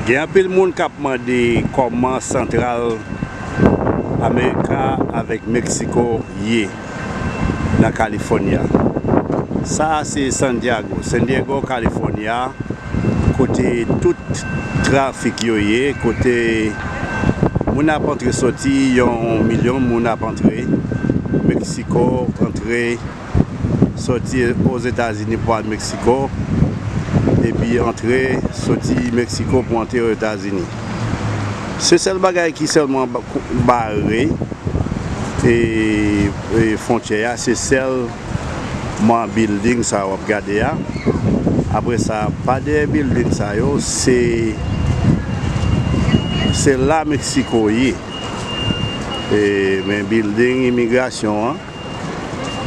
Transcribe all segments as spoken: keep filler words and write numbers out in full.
Gen anpil moun k ap mande kòman santral Amerika avèk Meksiko ye nan California. Sa a se San Diego, San Diego, California, kote tout trafik yo ye, kote moun ap antre soti, yon milyon moun ap antre Meksiko, antre soti Ozetazini pou al Meksiko, epi antre soti Meksiko pou antre Ozetazini. Se sèl bagay ki sèlman ba- bare e, e fwontyè a, se sèlman bilding sa w ap gade a. Apre sa, pa dèyè bilding sa yo, se se la Meksiko ye. E, men bilding imigrasyon an,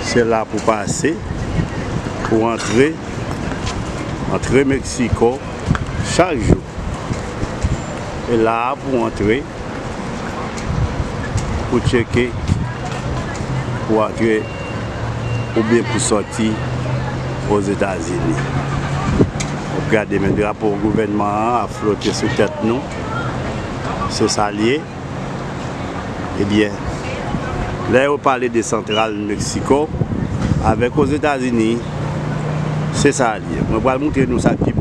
se la pou pase, pou antre, antre Meksiko chak jou. E la a pou antre, pou tcheke, pou antre oubyen pou sòti Ozetazini. W ap gade, men drapo gouvènman an ap flote sou tèt nou. Se sa l ye. Ebyen, lè yo pale de santral Meksiko avèk Ozetazini, se sa l ye. Mwen pral montre nou sa ki